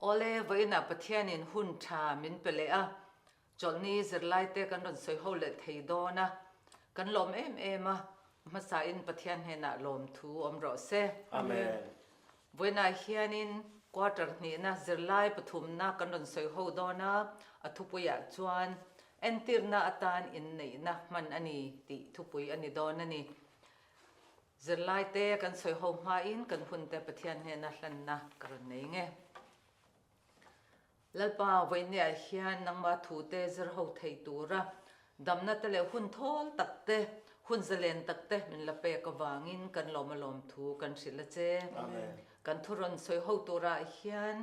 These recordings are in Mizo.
Awle, vawiinah Pathianin hun tha min pe leh a, chawlhni zirlaite kan rawn sawi ho leh thei dawn a, kan lawm em em a, hmasain Pathian hnenah lawmthu awm rawh se. Amen. Vawiinah hianin quarter hnihna zirlai pathumna kan rawn sawi ho dawn a, a thupuiah chuan entirna atan inneihna hman a ni tih thupui a ni dawn a ni. Zirlaite kan sawi ho hmain kan hunte Pathian hnena hlanna ka rawn nei nge. Lalpa vawiinniah hian nangmah thute zir ho thei tura damna te leh hun thawl tak te, hun zalen tak te min la pek avangin kan lawm a lawm thu kan hrilh a che. Kan thu rawn sawi ho turah hian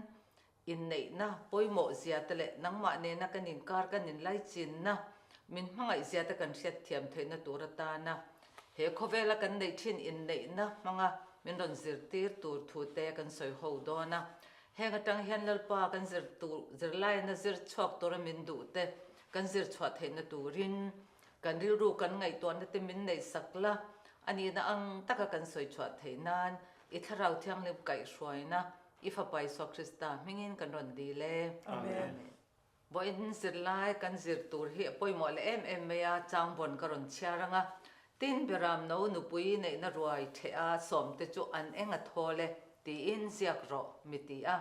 inneihna pawimawh zia te leh nangmah nena kan inkar kan inlaichinna min hmangaih zia te kan hriatthiam theihna tur atana he khawvela kan neih thin inneihna hmanga min rawn zirtir tur thu te kan sawi ho dawn a. Heng atang hian Lalpa kan zir tur zirlaina zir chhuak tura min duh te kan zir chhuah theihna turin kan rilru kan ngaihtuahna te min neih sak la a nihna ang taka kan sawi chhuah theih nan i Thlarau Thianghlim kaihhruaina i Fapa Isua Krista hmingin kan rawn dil e. Amen. Vawiin zirlai kan zir tur hi a pawimawh leh em em mai a, changvawn ka rawn chhiar ang a, tin Beram no nupui neihna ruai theh a sawmte chu an eng a thawl e tiin ziak rawh mi ti a.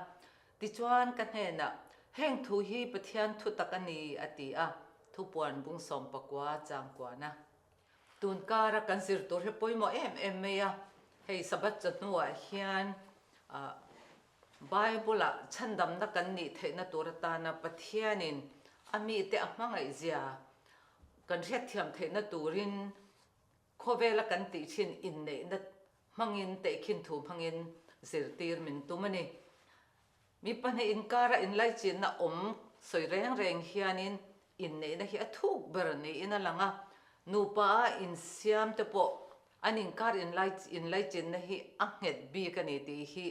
Tichuan ka hnenah, Heng thu hi Pathian thu tak a ni a ti a, thupuan bung sawmpakua changkuana. Tun kara kan zir tur hi pawimawh em em mai a, hei Sabbath chawhnuah hian ah Bible-ah chhandamna kan nih theihna tur atana Pathianin a mite a hmangaihzia kan hriatthiam theihna turin khawvela kan tih thin inneihna hmangin tehkhin thu hmangin zirtir min tum a ni. Mi pahnih inkara inlaichinna awm sawi reng reng hianin inneihna hi a thuk ber niin a lang a, nupa a insiam te pawh an inkar inlaichinna hi a nghet bik a ni tih hi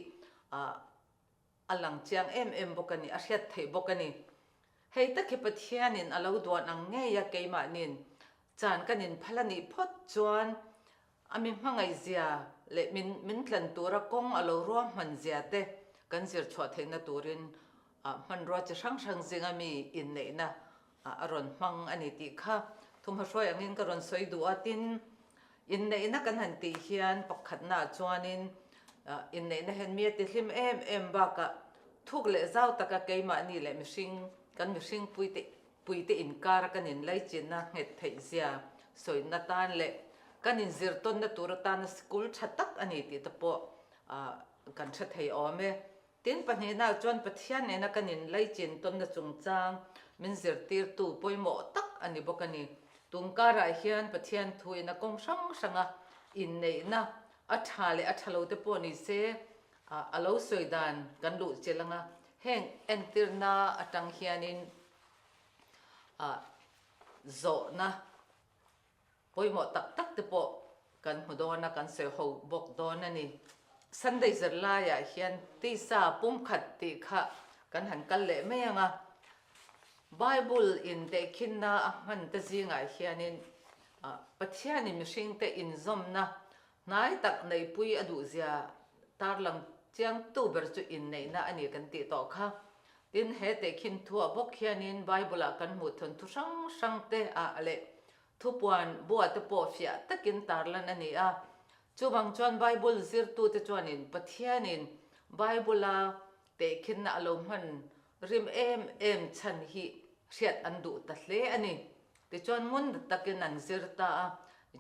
a lang chiang em em bawk a ni, a hriat theih bawk a ni. Hei tak hi Pathianin a lo duan ang ngei a keimahnin chan kan inphal a nih phawt chuan A mi hmangaihzia leh min min tlan tura kawng a lo ruahman zia te kan zir chhuah theihna turin hmanrua chi hrang hrang zinga mi inneihna a rawn hmang a ni tih kha thumhahruai angin ka rawn sawi duh a. Tin, inneihna kan han tih hian pakhatnaah chuanin inneihna hian mi a ti hlim em em bakah thuk leh zau taka keimahni leh mihring kan mihring puite Puite inkara kan inlaichinna nghet theih zia sawina tan leh kan inzirtawnna tur atana sikul tha tak a ni tih te pawh kan hre thei awm e. Tin, pahnihnaah chuan Pathian nena kan inlaichin tawnna chungchang min zirtirtu pawimawh tak a ni bawk a ni. Tunkarah hian Pathian thuin a kawng hrang hranga inneihna a tha leh a tha lo te pawh ni se a lo sawi dan kan luh chilh anga heng entirna atang hianin ah zawhna pawimawh tak tak te pawh kan hmu dawn a, kan sawi ho bawk dawn a ni. Sunday zirlaiah hian tisa pumkhat tih kha kan han kal leh mai ang a, Bible in tehkhinna a hman te zingah hianin ah Pathianin mihringte inzawmna hnai tak neihpui a duhzia tarlang chiangtu ber chu inneihna a ni kan tih tawh kha. Tin, he tehkhin thuah bawk hianin Bible-ah kan hmuh thawnthu hrang hrang te ah leh thupuan buah te pawh fiah takin tarlan a ni a. Chuvang chuan Bible zirtute chuanin Pathianin Bible-a tehkhinna a lo hman rim em em chhan hi hriat an duh ta hle a ni. Tichuan ngun takin an zir ta a,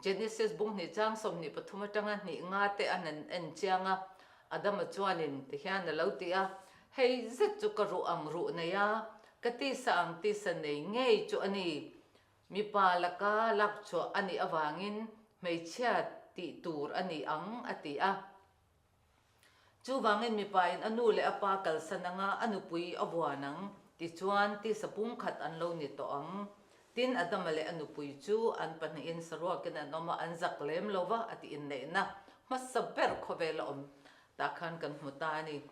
Genesis bung hnih chang 23 atanga hnih nga te an han en chiang a, Adama chuanin tihian a lo ti a, Hei zet chu ka ruh ang ruh nei a, ka tisa ang tisa nei ngei chu a ni. Mipa laka lak chhuah a nih avangin hmeichhia tih tur a ni ang, a ti a. Chuvangin mipain a nu leh a pa kalsan anga a nupui a vuan ang, tichuan tisa pumkhat an lo ni tawh ang. Tin, Adama leh a nupui chu an pahnihin saruakin an awm a, an zak lem lo va, a ti inneihna hmasa ber khawvel a awm tah khan kan hmu ta a ni.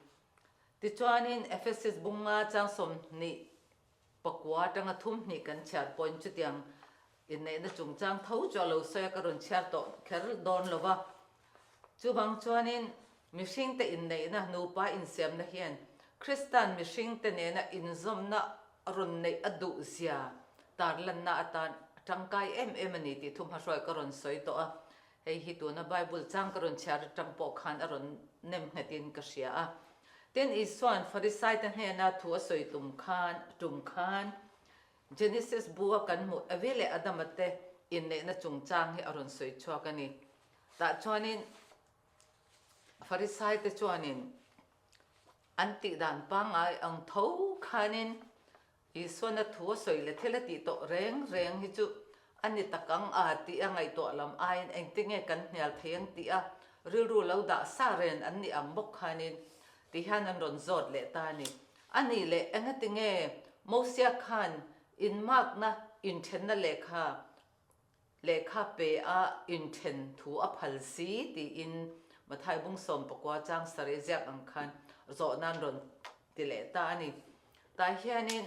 Tichuanin Ephesus bunga chang 20 pakua atanga thum hnih kan chhiar pawhin chutiang inneihna chungchang tho chu a lo sawi a, ka rawn chhiar tawh kher dawn lo va. Chuvang chuanin mihringte inneihna, nupa insiamna hian Krista'n mihringte nena inzawmna rawn neih a duh zia tarlanna atan a tangkai em em a ni tih thuhmahruai ka rawn sawi tawh a. Hei hi tuna Bible chang ka rawn chhiar atang pawh khan a rawn nem nghetin ka hria a. Tin, Isua'n Farisaite hnena thu a sawi tum khan tum khan Genesis bu a kan hmuh Evi leh Adama te inneihna chungchang hi a rawn sawi chhuak a ni. Tah chuanin Farisaite chuanin an tih dan pangngai ang tho khanin Isuana thu a sawi leh thil a tih tawh reng reng hi chu a ni tak ang a tih a ngaihtuah lam aiin engtinge kan hnial thei ang tih a rilru lo dah sa ren an nih ang bawk khanin ti hian an rawn zawt leh ta a ni. A nih leh engatinge Mosia khan inmakna inthenna lehkha Lehkha pe a inthen thu a phal si tiin Mathai bung 19 chang sarih ziak ang khan zawh nan rawn ti leh ta a ni. Tah hianin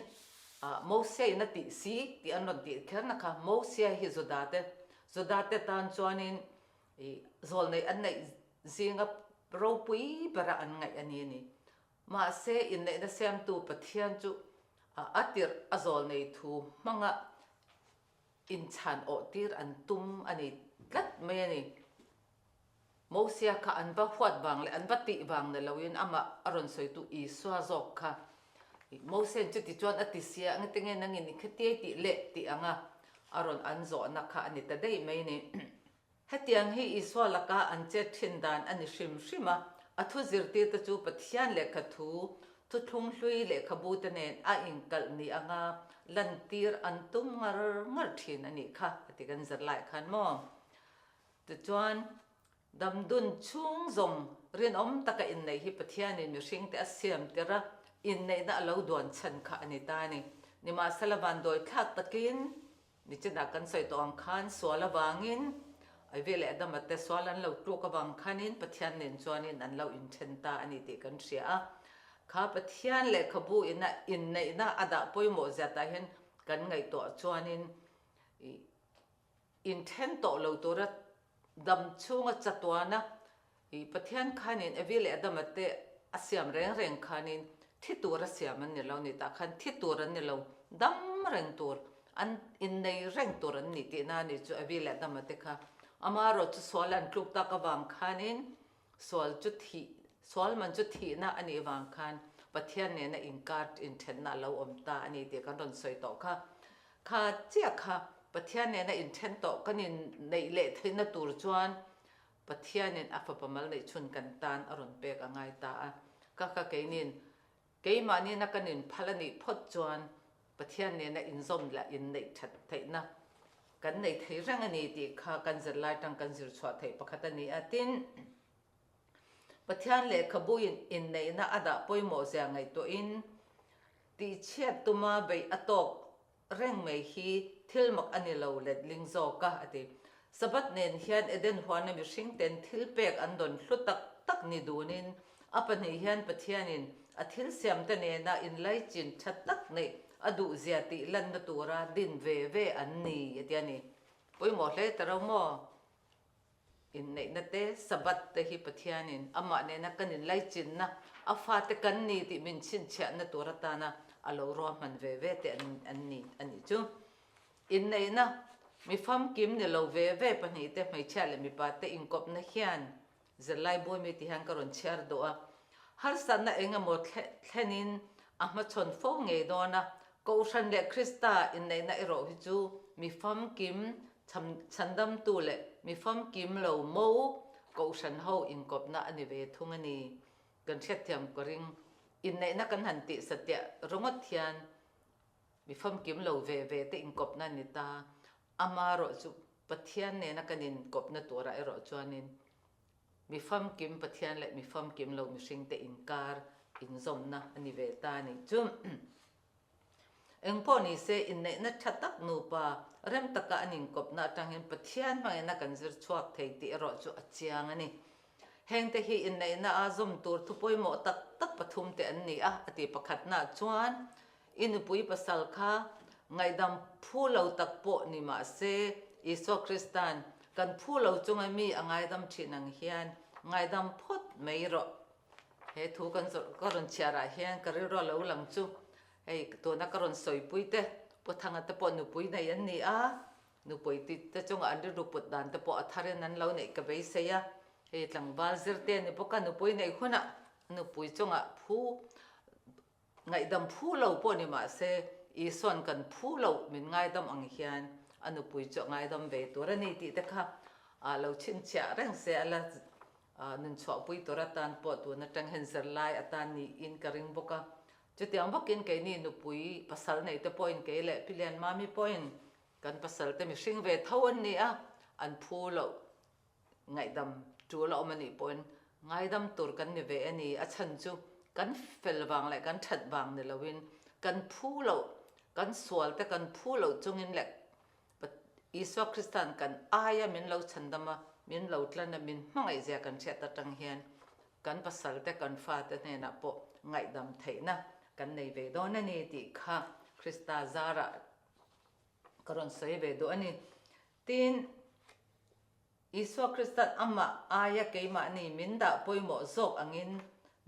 Mosia in a tih si tih an rawn tih kherna kha Mosia hi Judate Judate tan chuanin zawlneih an neih zinga ropui bera an ngaih a ni a ni. Mahse inneihna siamtu Pathian chu a tirh a zawlnei thu hmanga inchhan awh tir an tum a ni tlat mai a ni. Mosia kha an va huat vang leh an va tih vang ni loin amah a rawn sawitu Isua zawk kha Mosia'n chuti chuan a ti sia engti nge nangin i khetiai tih leh tih anga a rawn an zawhna kha a ni ta daih mai a ni. Hetiang hi Isua laka an chet thin dan a ni hrim hrim a, a thu zirtirte chu Pathian lehkha thu, thuthlung hlui lehkhabu te nen a inkalh ni anga lantir an tum ngar ngar thin a nih kha a ti kan zir lai khan maw? Tichuan, damdun chhung zawng rinawm taka inneih hi Pathianin mihringte a siam tir a, inneihna a lo duan chhan kha a ni ta a ni. Nimahsela vandawi thlak takin Nichinah kan sawi tawh ang khan sual avangin Ivy leh Adama te sual an lo tluk avang khanin Pathian nen chuanin an lo inthen ta a ni tih kan hria a. Kha Pathian lehkhabu ina inneihna a dah pawimawh zia tah hian kan ngaihtuah chuanin inthen tawh lo tura dam chhunga chatuana I Pathian khanin Evi leh Adama te a siam reng reng khanin thi tur a siam an ni lo ni tah khan thi tur an ni lo, dam reng tur, an innei reng tur an ni tihna a ni chu Evi leh Adama te kha. Amaherawh chu sual an tluk tak avang khanin sual chu thih, sual man chu thihna a nih vang khan Pathian nena inkar inthenna a lo awm ta a ni tih kan rawn sawi tawh kha. Kha chiah kha Pathian nena inthen tawh kan inneih leh theihna tur chuan Pathianin a fapa mal neih chhun kan tan a rawn pek a ngai ta a. Ka ka keinin keimahniina kan inphal a nih phawt chuan Pathian nena inzawm leh inneih that theihna kan nei thei reng a ni tih kha kan zirlai tang kan zir chhuah theih pakhat a ni a. Tin, Pathian lehkhabuin inneihna a dah pawimawh zia ngaihtuahin tihchhiat tuma beih a tawk reng mai hi thil mak a ni lo letling zawk a, a ti. Sabbath nen hian Eden huana mihring ten thil pek an dawn hlu tak tak ni dunin a pahnih hian Pathianin a thil siamte nena inlaichin tha tak neih a duhzia tih lanna tura din ve ve an ni, a ti a ni. Pawimawh hle ta ro maw? Inneihna te, Sabbath te hi Pathianin amah nena kan inlaichinna, a fate kan ni tih min chhinchhiahna tur atana a lo ruahman ve ve te an ni a nih chu. Inneihna, mi famkim ni lo ve ve pahnihte hmeichhia leh mipa te inkawpna hian zirlai bawimi ti hian ka rawn chhiar duh a. Harsatna eng emaw thlenin a hmachhawn fo ngei dawn a, Kohhran leh Krista inneihna erawh hi chu mi famkim Chhandamtu leh mi famkim lo mo Kohhran ho inkawpna a ni ve thung a ni. Kan hriatthiam ka ring. Inneihna kan han tih satliah ringawt hian mi famkim lo ve ve te inkawpna a ni ta. Amaherawh chu Pathian nena kan inkawpna turah erawh chuanin mi famkim Pathian leh mi famkim lo mihringte inkar inzawmna a ni ve ta a nih chu. Engpawh ni se, inneihna tha tak nupa rem taka an inkawpna atang hian Pathian hmangaihna kan zir chhuak thei tih erawh chu a chiang a ni. Hengte hi inneihna a zawm tur thu pawimawh tak tak pathumte an ni a, a ti pakhatnaah chuan i nupui pasal kha ngaihdam phu lo tak pawh ni mah se, Isua Krista'n kan phu lo chunga mi a ngaidam thin ang hian ngaidam phawt mai rawh. He thu kan zawrh ka rawn chhiarah hian ka rilru a lo lang chu hei tuna ka rawn sawipui te Pu Thanga te pawh nupui nei an ni a, nupui ti te chungah an rilru put dan te pawh a tharin an lo neih ka beisei a, hei tlangval zirte a ni bawk a, nupui neih hunah nupui chungah phu Ngaihdam phu lo pawh ni mah se, Isua'n kan phu loh min ngaidam ang hian a nupui chu a ngaidam ve tur a ni tih te kha lo chhinchhiah reng se a la nunchhuahpui tur atan pawh tun atang hian zirlai atan niin ka ring bawk a. Chutiang bawkin keini nupui pasal nei te pawhin kei leh Pi Lianmami pawhin kan pasal te mihring ve tho an ni a, an phu loh Ngaihdam tul a awm a nih pawhin ngaidam tur kan ni ve a ni. A chhan chu kan fel vang leh kan that vang ni loin kan phu loh, kan sual te kan phu loh chungin leh Isua Krista'n kan aia min lo chhandam a, min lo tlan a, min hmangaih zia kan hriat atang hian kan pasal te kan fate hnenah pawh ngaihdam theihna kan nei ve dawn a ni tih kha Krista zarah ka rawn sawi ve duh a ni. Tin, Isua Krista'n amah aia keimahni min dah pawimawh zawk angin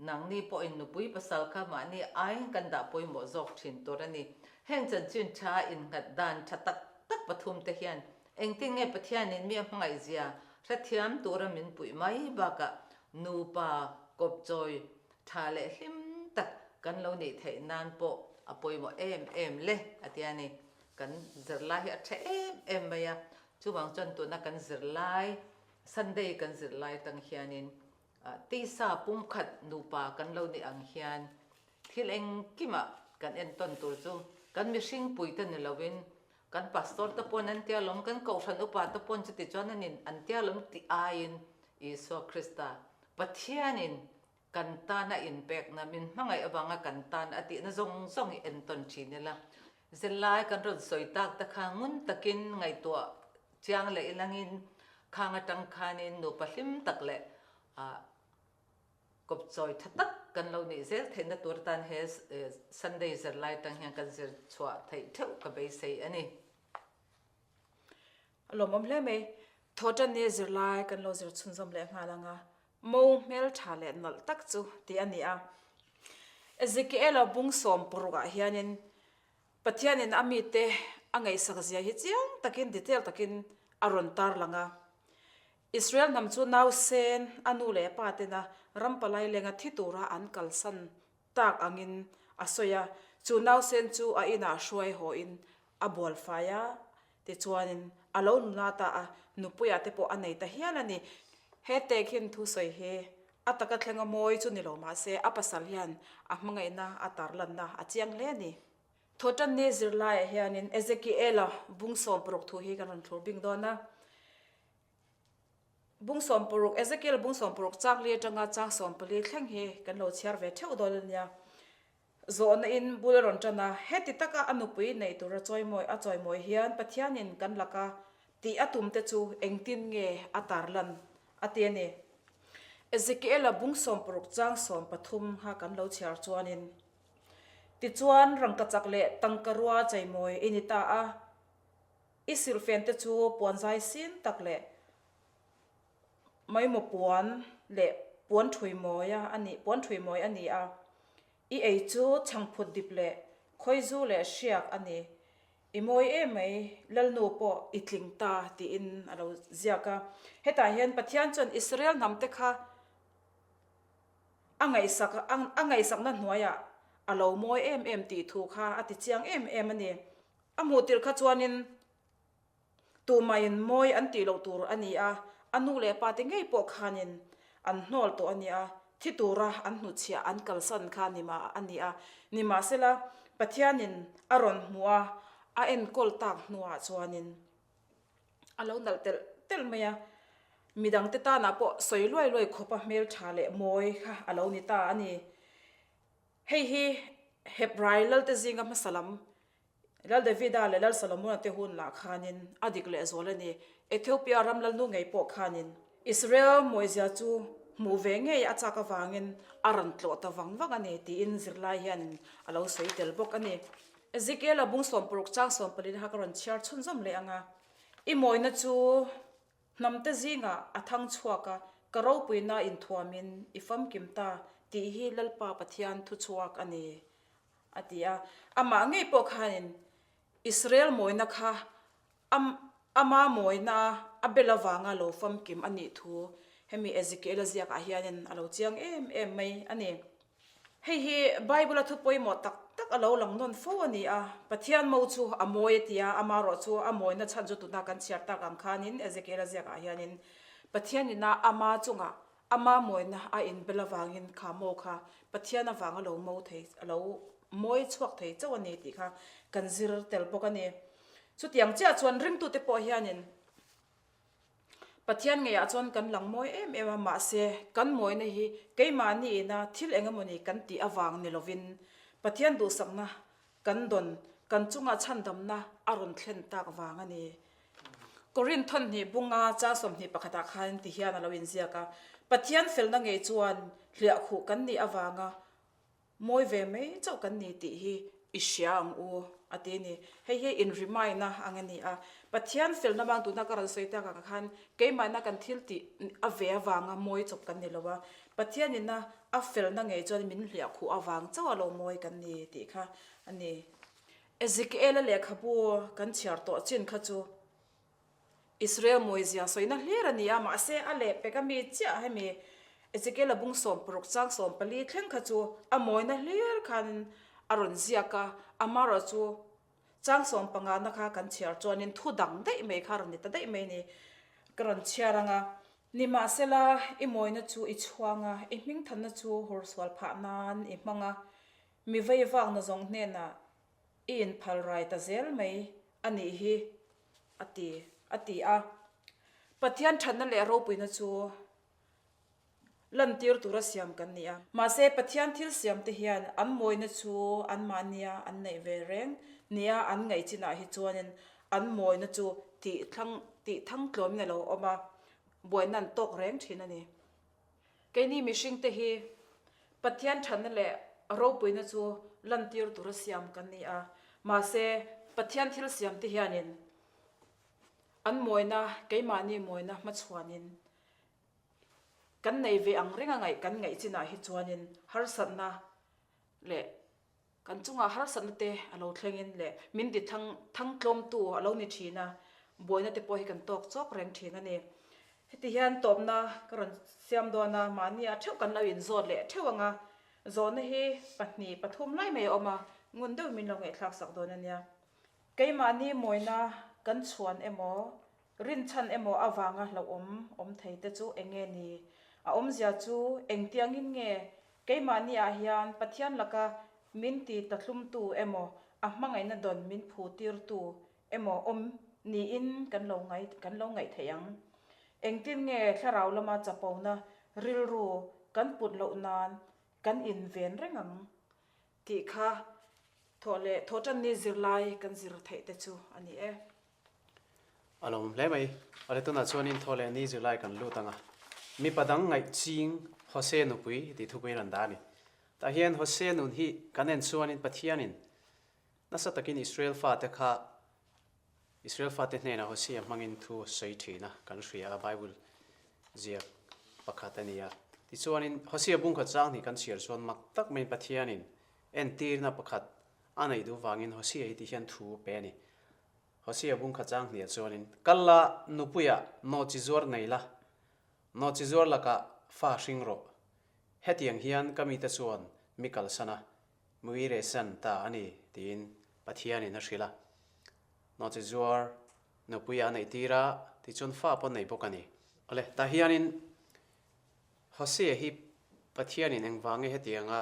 nangni pawhin nupui pasal kha mahni aiin kan dah pawimawh zawk thin tur a ni. Heng chanchin tha innghat dan tha tak tak pathumte hian engtin nge Pathianin mi a hmangaihzia hrethiam tura min puih mai bakah nupa kawpchawi tha leh hlim tak kan lo nih theih nan pawh a pawimawh em em le a ti a ni. Kan zirlai hi a tha em em mai a, chuvang chuan tuna kan zirlai Sunday kan zirlai atang hianin tisa pumkhat nupa kan lo nih ang hian thil engkimah kan entawn tur chu kan mihring puite ni lovin kan pastor te pawn an tia lawm, kan kohhran upa te pawn chuti chuan an in an tia lawm tih aiin Isua Krista Pathianin Kan tan a inpekna, min hmangaih avanga kan tan a tihna zawng zawng hi entawn thin ila. Zirlai kan rawn sawi tak te kha ngun takin ngaihtuah chiang leh ilangin khang atang khanin nupa hlim tak leh kawpchawi tha tak kan lo nih zel theihna tur atan he Sunday zirlai atang hian kan zir chhuah theih theuh ka beisei a ni. A lawmawm hle mai. Thawhtanni zirlai kan lo zir chhunzawm leh nghal ang a. Mo hmeltha leh nawlh tak chu tih a ni a. Ezekiela bung sawm parukah hianin Pathianin a mite a ngaihsak zia hi chiang takin detail takin a rawn tarlang a. Israel hnam chu nausen a nu leh a pa tena ram palai lenga thi tura an kalsan tak angin a sawi a, chu nausen chu a inah hruai hawhin a bual fai a, tichuanin a lo nula ta a, nupuiah te pawh a nei ta hial a ni. He tehkhin thusawi hi a taka thlenga mawi chu ni lo mah se a pasal hian a hmangaihna a tarlanna a chiang hle a ni. Thawhtanni zirlaiah hianin Ezekiela bung 60 thu hi kan rawn thlur bing dawn a. Bung 60, Ezekiel bung 60 chang li atanga chang 14 thleng hi kan lo chhiar ve theuh dawn a nia. Zawhna in bul a rawn tan a, heti taka a nupui neih tura chawimawi a chawimawi hian Pathianin kan laka tih a tum te chu engtin nge a tarlan a ti a ni. Ezekiel-a bung 60 chang 13 kha kan lo chhiar chuanin, Tichuan rangkachak leh tangkarua cheimawi i ni ta a, I silhfen te chu puan zai sin tak leh maimaw puan leh puan thui mawi a ni puan thui mawi a ni a. I ei chu chhangphut dip leh khawizu leh hriak a ni. I mawi em mai, Lalnu pawh i tling ta tiin a lo ziak a. Hetah hian Pathian chuan Israel hnam te kha a ngaihsak a ngaihsakna hnuaiah a lo mawi em em tih thu kha a ti chiang em em a ni. A hmuh tirh kha chuanin tumah-in mawi an tih loh tur a ni a, a nu leh pa te ngei pawh khanin an hnawl tawh a ni a, thi tura an hnutchhiah an kalsan kha ni mah a ni a. Nimahsela, Pathianin a rawn hmuh a, a enkawl tak hnuah chuanin a lo nalh telh telh mai a, midangte tanah pawh sawi luai luai khawpa hmeltha leh mawi kha a lo ni ta a ni. Hei hi Hebrai lalte zinga hmasa lam Lal Davida leh Lal Solomona te hun lah khanin a dik leh zual a ni. Ethiopia ram lalnu ngei pawh khanin Israel mawizia chu hmuh ve ngei a chak avangin a rawn tlawh ta vang vang a ni tiin zirlai hianin a lo sawi tel bawk a ni. Ezekiela bung 60 chang 14 kha ka rawn chhiar chhunzawm leh ang a, I mawina chu Hnamte zingah a thang chhuak a, ka ropuina inthuamin i famkim ta. tih hi Lalpa Pathian thuchhuak a ni, a ti a. Amah ngei pawh khanin Israel mawina kha ama mawina a bel avanga lo famkim a nih thu hemi Ezekiel-a ziakah hianin a lo chiang em em mai a ni. Hei hi Bible-a thu pawimawh tak tak a lo lang nawn fo a ni a. Pathian mo chu a mawi a ti a, amarawh chu a mawina chhan chu tuna kan chhiar tak ang khanin Ezekiel-a ziakah hianin Pathian ina ama chungah ama mawina a inbel avangin kha mo kha Pathian avanga lo mo thei, a lo mawi chhuak thei chauh a ni tih kha kan zir tel bawk a ni. Chutiang chiah chuan ringtute pawh hianin Pathian ngeiah chuan kan lang mawi em em a, mahse kan mawina hi keimahni ina thil eng emawni kan tih avang ni lovin Pathian duhsakna kan dawn, kan chunga chhandamna a rawn thlen tak vang a ni. Korinth thawnhnih bunga chang 21 ah khan ti hian a lo inziak a, Pathian felna ngei chuan hliahkhuh kan nih avanga Mawi ve mai chauh kan ni tih hi i hria ang u, a ti a ni. Hei hi in remind-na ang a ni a. Pathian felna vang tuna ka rawn sawi tak ang khan keimahna kan thil tih a ve avanga mawi chawp kan ni lo a. Pathianina a felna ngei chuan min hliah khuh avang chauh a lo mawi kan ni tih kha a ni. Ezekiel-a lehkhabu kan chhiar tawh chin kha chu Israel mawizia sawina hlir a ni a, mahse a leh pek a mi chiah hemi Ezekiel-a bung 16 chang 14 thleng kha chu a mawina hlir khanin a rawn ziak a, amarawh chu chang 15 na kha kan chhiar chuanin thu dang daih mai kha a rawn ni ta daih mai ni ka rawn chhiar ang a. Nimahsela i mawina chu i chhuang a, i hmingthanna chu hursual phah nan i hmang a, mi veivakna zawng hnenah i inphal rai ta zel mai a nih hi, a ti, a ti a. Pathian thatna leh ropuina chu lantir tura siam kan ni a. Mahse, Pathian thil siamte hian an mawina chu anmahnia an neih ve reng nia an ngaih chinah hi chuanin an mawina chu tih thlang tih thangtlawmin a lo awm a, buaina an tawk reng thin a ni. Keini mihringte hi Pathian thatna leh ropuina chu lantir tura siam kan ni a, mahse Pathian thil siamte hianin an mawina, keimahni mawina hmachhuanin kan nei ve ang reng a ngaih kan ngaih chinah hi chuanin harsatna leh Kan chungah harsatna te a lo thlengin leh min ti thang thangtlawmtu a lo ni thin a, buaina te pawh hi kan tawk chawk reng thin a ni. Heti hian tawpna ka rawn siam dawn a, mahni ah theuh kan lo inzawt leh theuh ang a, zawhna hi pahnih pathum lai mai a awm a, ngun deuhin min lo ngaihthlak sak dawn a nia. Keimahni mawina kan chhuan emaw, rinchhan emaw avanga hlauhawm awm thei te chu eng nge ni? A awmzia chu engtiangin nge Keimahni ah hian Pathian laka min ti tlatlumtu emaw, a hmangaihna dawn min phutirtu emaw awm niin kan lo ngai kan lo ngaih theih ang. Engtin nge thlarau lama chapona rilru kan put loh nan kan inven reng ang tih kha thawh leh thawhtanni zirlai kan zir theih te chu a ni e. A lo awm hle mai. Awle tunah chuanin thaw leh ni zirlai kan lut ang a. Mipa dang ngaih ching Hose nupui tih thupui rawn dah a ni. Tah hian Hose nun hi kan en chuanin Pathianin nasa takin Israel fate kha Israel fate hnenah Hosea hmangin thu a sawi thin a, kan hria a, Bible ziak pakhat a ni a. Tichuanin Hosea bungkhat chang hnih kan chhiar chuan mak tak maiin Pathianin entirna pakhat a neih duh vangin Hosea hi ti hian thu a pe a ni. Hosea bungkhat chang hniah chuanin, Kal la, nupuiah nawhchi zuar nei la, nawhchi zuar lakah fa hring rawh. Hetiang hian ka mite chuan mi kalsan a, mui rehsan ta a ni, tiin Pathianin a hrilh a. Nawhchi zuar nupuiah a neih tir a, tichuan fa pawh nei bawk a ni. Awle, tah hianin Hosea hi Pathianin engvange hetianga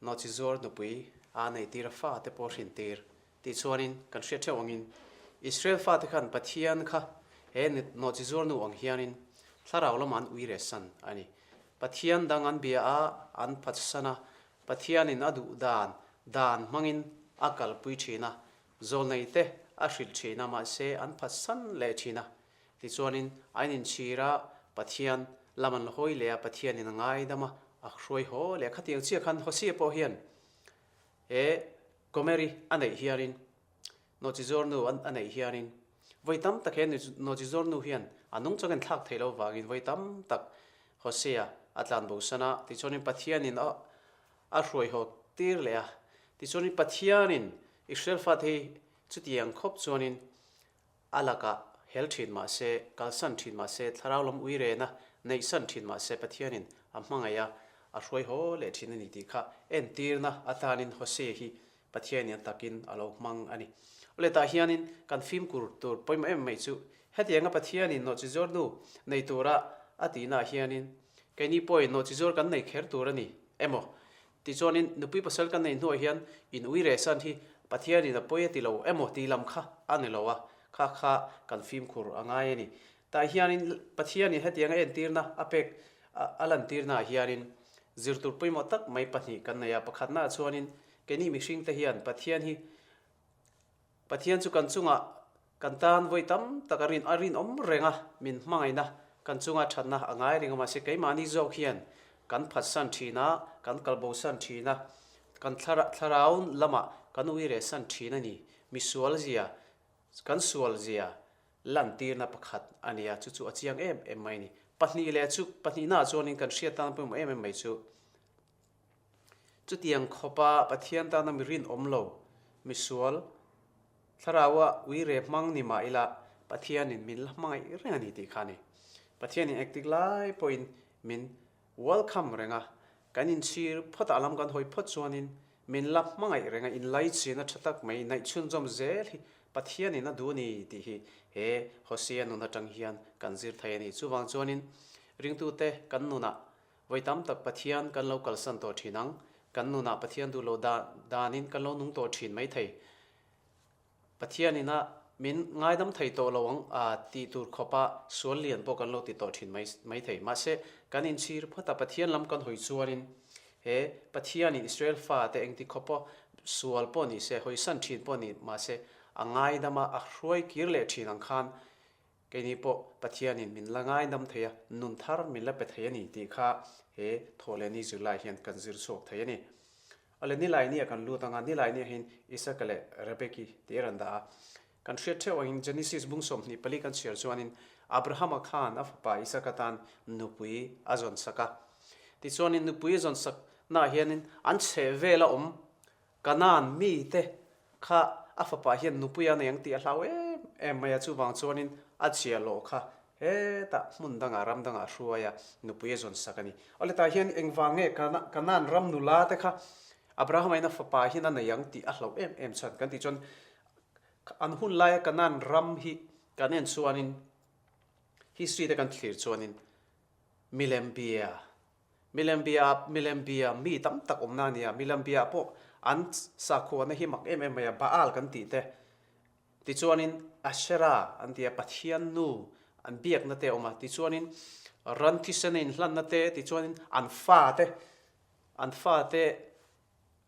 nawhchi zuar nupui a neih tir a fa te pawh hrin tir tih chuanin kan hriat theuh angin Israel fate khan Pathian kha he nawhchi zuar nu ang hianin thlarau lamah an ui rehsan a ni. Pathian dang an bia a, an phatsan a, Pathianin a duh dan dan hmangin a kalpui thin a, zawlnei te a hrilh thin a mahse an phatsan leh thin a. Tichuanin a inchhir a, Pathian lam an hawi leh a, Pathianin a ngaidam a, a hruai haw leh a. Khatiang chiah khan Hosea pawh hian he Gomeri a neih hianin, Nawhchizawrnu a neih hianin, vawi tam tak he Nawhchizawrnu hian a nung chang in thlak theih lo vangin vawi tam tak Hosea a tlan bosan a, tichuanin Pathianin a a hruai haw tir leh a. Tichuanin Pathianin Israel fate hi chutiang khawp chuanin a lakah hel thin mah se, kalsan thin mah se, thlarau lam ui rena neihsan thin mah se Pathianin a hmangaih a, a hruai haw leh thin a ni tih kha entirna atanin Hosea hi Pathianin a takin a lo hmang a ni. Awle tah hianin kan fimkhur tur pawimawh em mai chu hetianga Pathianin nawhchizawr nu nei tura a tihnaah hianin keini pawhin nawhchizawr kan nei kher tur a ni emaw tichuanin nupui pasal kan neih hnuah hian in ui rehsan hi Pathianin a pawi a ti lo emaw tih lam kha a ni lo a, kha kha kan fimkhur a ngai a ni. Tah hianin Pathianin hetianga entirna a pek a lantirnaah hianin zirtur pawimawh tak mai pahnih kan nei a, pakhatnaah chuanin Keini mihringte hian Pathian hi Pathian chu kan chungah kan tan vawi tam tak a rin a rinawm reng a, min hmangaihna kan chunga thatna a ngai reng a, mahse keimahni zawk hian kan phatsan thin a, kan kalbosan thin a, kan thlarau lamah kan uirehsan thin a ni. Misual zia, kan sual zia lantirna pakhat a ni a, chu chu a chiang em em mai a ni. Pahnih leh chu, pahnihnaah chuanin kan hriat tan pawimawh em em mai chu, Chutiang khawpa Pathian tana mi rinawm lo, misual, Thlaraua uire hmang ni mah ila Pathianin min la hmangaih reng a ni tih kha a ni. Pathianin engtik lai pawhin min welcome reng a, kan inchhir phawtah lam kan hawi phawt chuanin min la hmangaih reng a, inlaichin a tha tak mai naih chhunzawm zel hi Pathianin a duh a ni tih hi he Hosea nun atang hian kan zir thei a ni. Chuvang chuanin ringtute kan nunah Vawi tam tak Pathian kan lo kalsan tawh thin ang, kan nunah Pathian duh lo danin kan lo nung tawh thin mai thei. Pathian ina min ngaidam thei tawh lo ang a tih tur khawpa sual lian pawh kan lo ti tawh thin mai thei. Mahse, kan inchhir phawt a, Pathian lam kan hawi chuanin he Pathianin Israel fate engti khawpa sual pawh ni se, hawisan thin pawh ni mahse a ngaidam a, a hruai kir leh thin ang khan Keini pawh Pathianin min la ngaidam thei a, nun thar min la pe thei a ni tih kha he Thawhlehni zirlai hian kan zir chhuak thei a ni. Awle Nilaini ah kan lut ang a, Nilaini ah hian Isaka leh Rebeki tih a rawn dah a. Kan hriat theuh angin Genesis bung 24 kan chhiar chuanin Abrahama khan a fapa Isaka tan nupui a zawn sak a. Tichuanin nupui a zawn sak naah hianin an chheh vela awm Kanaan mite kha a fapa hian nupui a nei ang tih a hlau em em mai a, chuvang chuanin a chhia lawh kha hetah hmun dangah ram dangah a hruai a, nupui a zawn sak a ni. Awle tah hian engvang nge Kanaan ram nula te kha Abrahama in a fapa hian a nei ang tih a hlauh em em chhan kan tih chuan an hun laia Kanaan ram hi kan en chuanin history te kan thlir chuanin milem bia Milembia, Milembia mi tam tak awmna a ni a, Milembia pawh an sakhuana hi mak em em mai a, Baal kan tih te, tichuanin Asherah an ti a, Pathian nu an biakna te a awm a, tichuanin ran thisena inhlanna te, tichuanin an fate, an fate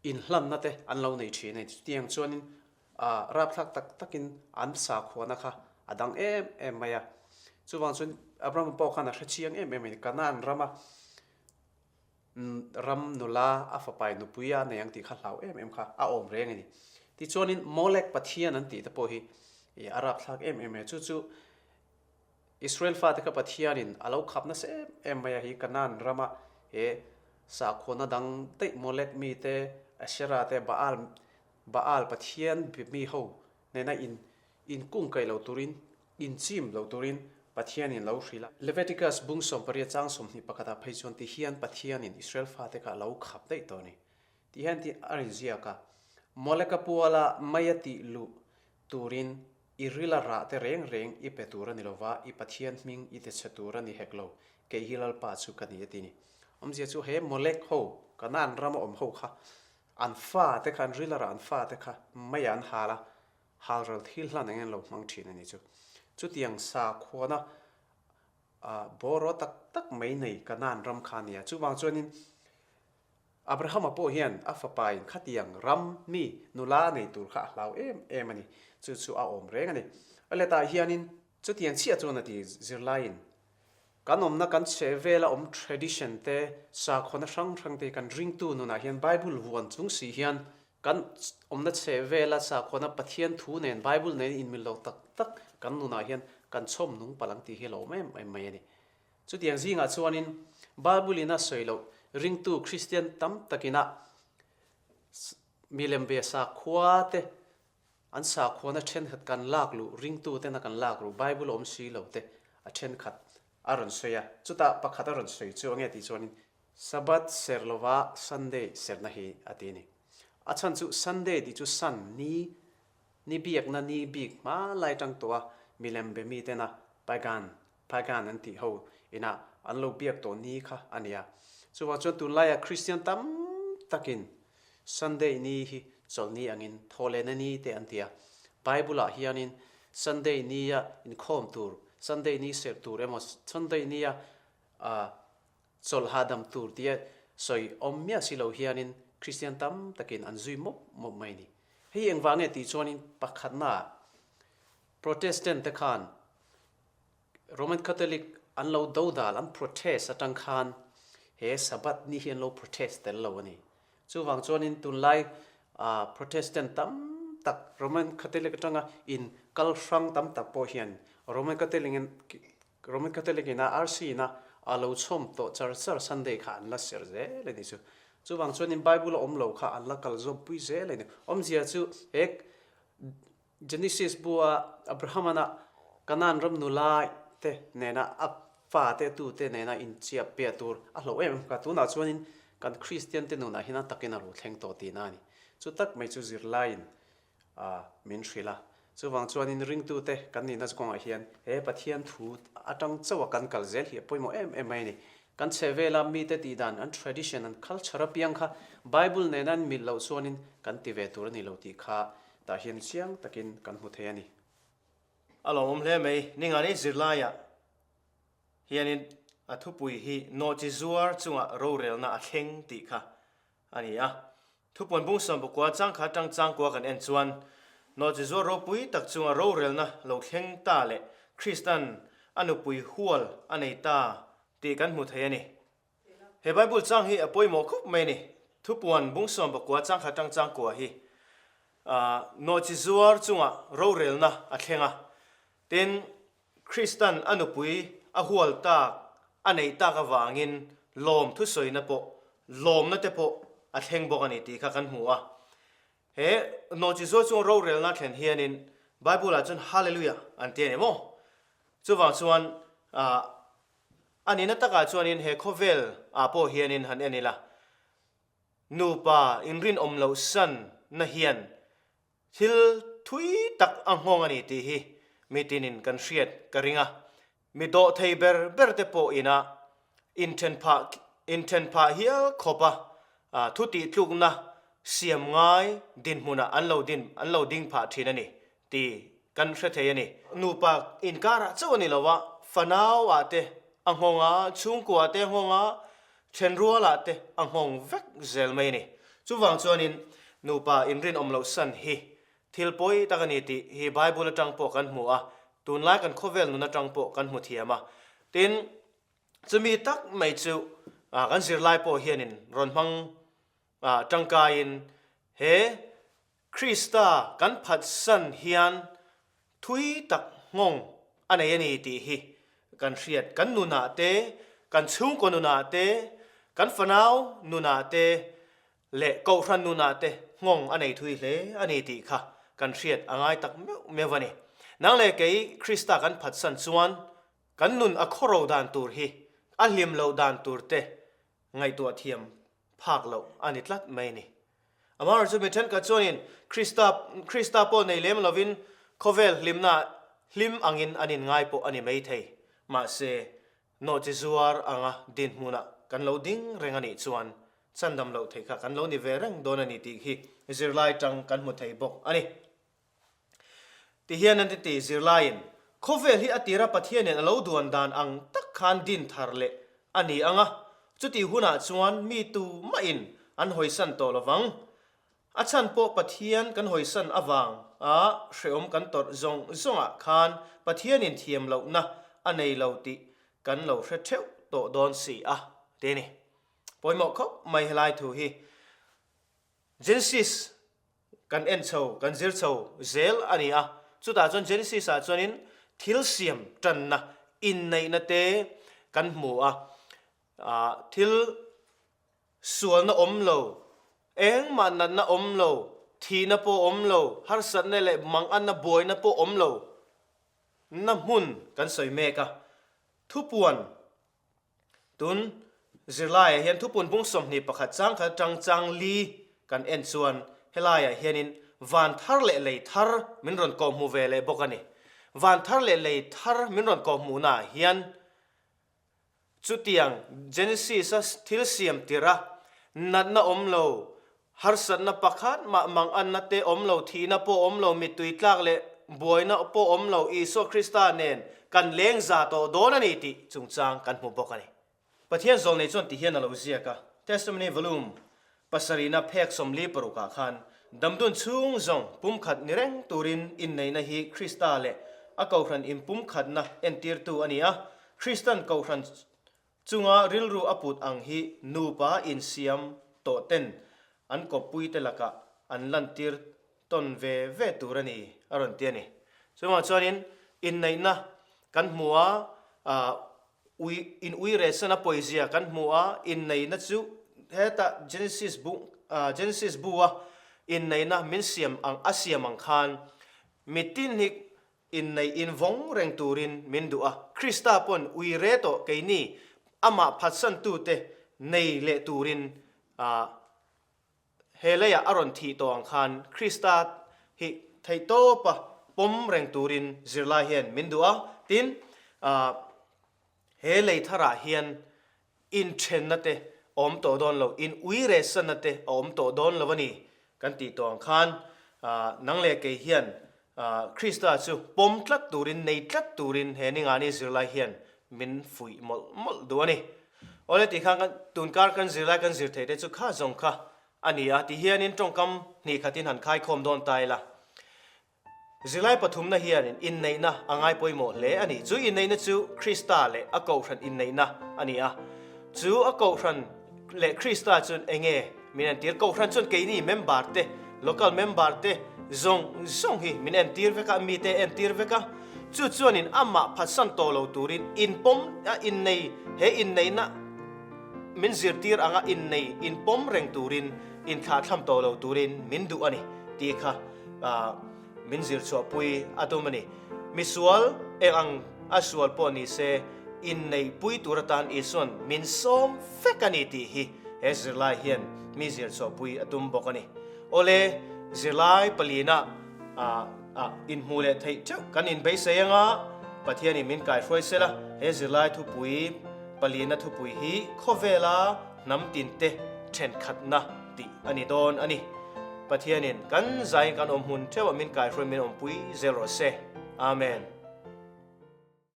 inhlanna te an lo nei thin a ni. Chutiang chuanin rapthlak tak takin an sakhuana kha a dang em em mai a. Chuvang chuan Abraham pawh khan a hre chiang em em a ni. Kanaan rama ram nula a fapai nupui a nei ang tih kha hlau em em kha a awm reng a ni. Tichuanin Molek Pathian an tih te pawh hi a rapthlak em em mai a. Chu chu Israel fate kha Pathianin a lo khap nasa em em mai a hi Kanaan rama he sakhuana dang daih Molek mite, Asherah te, Baal Baal Pathian mi ho nena in inkungkaih lo turin, inchim lo turin Pathianin lo hrilh a. Leviticus bung 18 chang 21 ah phei chuan ti hian Pathianin Israel fate kha a lo khap daih tawh a ni. Ti hian ti a rin ziak a, Moleka puala mei a tih luh turin i rila rah te reng reng i pe tur a ni lova, i Pathian hming i tichhe tur a ni hek lo, kei hi Lalpa chu ka ni a ti ni. Awmzia chu he Molek ho, Kanaan rama awm ho kha An fate kha, an rilarah an fate kha mei an hal a, halral thil hlan engin lo hmang thin a ni chu. Chutiang sakhuana bawraw tak tak mai nei Kanaan ram kha a ni a. Chuvang chuanin Abrahama pawh hian a fapain khatiang ram mi nula a nei tur kha a hlau em em a ni. Chu chu a awm reng a ni. A letah hianin chutiang chiah chuan a ti zirlaiin Kan awmna kan chheh vela awm tradition te, sakhawnna hrang hrang te hi kan ringtu nunah hian Bible vuan chung si hian kan awmna chheh vela sakhawnna Pathian thu nen Bible nen inmil lo tak tak kan nunah hian kan chhawm nung palh ang tih hi a lo awm em em mai a ni. Chutiang zingah chuanin. Bible in a sawi loh ringtu Kristian tam takin a milem ve sakhua te an sakhuana thenkhat kan lak luh ringtu tena kan lak luh Bible awm si lo te a thenkhat a rawn sawi a. Chutah pakhat a rawn sawi chu enge tih chuanin Sabbath ser lova Sunday serna hi a ti a ni. A chhan chu Sunday tih chu Sun, ni, ni biakna ni bik hma lai tang tawh a milem be mi tena Pagan, Pagan an tih ho ina an lo biak tawh ni kha a ni a. Chuvang chuan tunlaia Kristian tam takin Sunday ni hi chawlhni angin thawhlehna ni te an ti a. Bible ah hianin Sunday nia inkhawm tur, Sunday ni serh tur emaw Sunday nia Chawlh hahdam tur tia sawi awm miah si lo hianin Kristian tam takin an zui mawp mawp mai a ni. Hei engvah nge tih chuanin pakhatnaah Protestant te khan Roman Catholic an lo do dal, an protest atang khan he Sabbath ni hi an lo protest tel lo a ni. Chuvang chuanin tunlai Protestant tam tak Roman Catholic atanga in kal hrang tam tak pawh hian Roman Catholic in Roman Catholic ina RC ina a lo chhawm tawh char char Sunday kha an la ser zel a ni chu. Chuvang chuanin Bible a awm lo kha an la kal zawm pui zel a ni. Awmzia chu he Genesis bua Abrahamana Canaan ram nula te nena a fa te tu te nena inchiap piah tur a hlauh em em kha. Tunah chuanin kan Kristian te nunah hian a takin a ro thleng tawh tihna a ni. Chu tak mai chu zirlaiin a min hrilh a. Chuvang chuanin ringtute kan nihna kawngah hian he Pathian thu atang chauha kan kal zel hi a pawimawh em em mai a ni. Kan chhehvela mite tih dan, an tradition, an culture apiang kha Bible nena an milh loh chuanin kan ti ve tur a ni lo tih kha tah hian chiang takin kan hmu thei a ni. A lawmawm hle mai. Ningani zirlaiah hianin a thupui hi nawhchi zuar chungah rorelna a thleng tih kha a ni a. Thupuan bung sawmpakua changkha atang changkua kan en chuan nawhchi zuar ropui tak chunga rorelna lo thleng ta leh Kristan a nupui hual a nei ta tih kan hmu thei a ni. He Bible chang hi a pawimawh khawp mai a ni. Thupuan bung sawmpakua changkha atang changkua hi nawhchi zuar chunga rorelna a thleng a, tin Kristan a nupui a hual tak a neih tak avangin lawm thusawina pawh lawmna te pawh a thleng bawk a ni tih kha kan hmu a. He nawhchizual chung rorelna thlen hianin Bible ah chuan Hallelujah an ti a ni maw? Chuvang chuan a nihna takah chuanin he khawvel ah pawh hianin han en ila nupa inrinawm loh san na hian Thil thui tak a nghawng a ni tih hi mi tinin kan hriat ka ring a. Mi dawhthei ber ber te pawh ina inthen phah inthen phah hial khawp a thu tih tlukna siam ngai dinhmunah an lo din an lo ding phah thin a ni tih kan hre thei a ni. Nupa inkarah chauh a ni lo a, fanau ah te a nghawng a, chhungkua ah te a nghawng a, Thenrualah te a nghawng vek zel mai a ni. Chuvang chuanin nupa inrinawm loh san hi thil pawi tak a ni tih hi Bible atang pawh kan hmu a, tunlai kan khawvel nun atang pawh kan hmu thiam a. Tin, chumi tak mai chu kan zirlai pawh hianin rawn hmang tangkaiin he Krista kan phatsan hian thui tak nghawng a nei a ni tih hi kan hriat. Kan nunah te, kan chhungkaw nunah te, kan fanau nunah te leh kohhran nunah te nghawng a nei thui hle a ni tih kha kan hriat a ngai tak meuh meuh a ni. Nang leh kei Krista kan phatsan chuan kan nun a khawro dan tur hi a hlim loh dan tur te ngaihtuah thiam phak loh a ni tlat mai a ni. Amaherawhchu chu mi thenkhat chuanin Krista Krista pawh nei lem lovin khawvel hlimna hlim angin an inngai pawh a ni mai thei. Mahse, nawhchi zuar anga dinhmunah kan lo ding reng a nih chuan chandam loh theih kha kan lo ni ve reng dawn a ni tih hi zirlai tang kan hmu thei bawk a ni. Ti hian an ti ti zirlaiin, Khawvel hi a tira Pathianin a lo duan dan ang tak khan din thar leh a ni ang a, chutih hunah chuan mi tu mahin an hawisan tawh lo vang. A chhan pawh Pathian kan hawisan avang a hrehawm kan tawrh zawng zawngah khan Pathianin thiam lohna a nei lo tih kan lo hre theuh tawh dawn si a, ti a ni. Pawimawh khawp mai helai thu hi. Genesis Kan en chho, kan zir chho zel a ni a. Chutah chuan Genesis ah chuanin thil siam tanna, inneihna te kan hmu a. Thil sualna awm lo, engmah natna awm lo, thihna pawh awm lo, harsatna leh manganna buaina pawh awm lo na hmun kan sawi mek a. Thupuan Tun zirlaiah hian thupun bung 21 chang khat atang chang li kan en chuan helaiah hianin van thar leh lei thar min rawn kawhhmuh ve leh bawk a ni. Van thar leh lei thar min rawn kawhhmuhnaah hian chutiang Genesis-a thil siam tirh a natna awm lo, harsatna pakhat mah manganna te awm lo, thihna pawh awm lo, mittui tlak leh buaina pawh awm lo, Isua Krista nen kan leng za tawh dawn a ni tih chungchang kan hmu bawk a ni. Pathian zawlnei chuan ti hian a lo ziak a, Testimony Volume pasarihna phek 46 ah khan, Damdun chhung zawng pumkhat ni reng turin inneihna hi Krista leh a Kohhran inpumkhatna entirtu a ni a, Kristan Kohhran Chunga rilru a put ang hi nupa insiam tawh ten an kawppuite lakah an lantir tawn ve ve tur a ni, a rawn ti a ni. Chungah chuanin inneihna kan hmu a, ui in ui rehsan a pawizia kan hmu a, inneihna chu heta Genesis bu Genesis bu a inneihna min siam ang a siam ang khan mitin hi Inneih invawng reng turin min duh a, Krista pawn ui re tawh keini amah phatsantute nei leh turin he leiah a rawn thih tawh ang khan Krista hi theihtawpa pawm reng turin zirlai hian min duh a, tin he lei tharah hian Inthenna te a awm tawh dawn lo, in ui rehsanna te a awm tawh dawn lo a ni kan tih tawh ang khan nang leh kei hian Krista chu pawm tlat turin, nei tlat turin he ningani zirlai hian min fuih mawlh mawlh duh a ni. Awle tih khan kan tunkar kan zirlai kan zir theih te chu kha zawng kha a ni a, ti hianin tawngkam hnih khatin han khaikhawm dawn ta ila. Zirlai pathumna hianin inneihna a ngai pawimawh hle a ni. Chu inneihna chu Krista leh a Kohhran inneihna a ni a. Chu a Kohhran leh Krista chuan enge min entir? Kohhran chuan keini member te, local member te zawng zawng hi min entir vek a, mite entir vek a. Chu chuanin amah phatsan tawh lo turin inpawm a innei, he inneihna min zirtir anga innei inpawm reng turin, inthlahthlam tawh lo turin min duh a ni tih kha min zir chhuahpui a tum a ni. Misual eng ang a sual pawh ni se, inneihpui tur atan Isua'n min sawm vek a ni tih hi he zirlai hian mi zir chhuahpui a tum bawk a ni. Awle, zirlai palina inhmuh leh theih teuh kan inbeisei anga Pathianin min kaihruai sela, he zirlai thupui palina thupui hi khawvela hnam tinte thenkhatna tih a ni dawn a ni. Pathianin kan zaiin kan awm hmun theuhah min kaihruai min awmpui zel rawh se. Amen.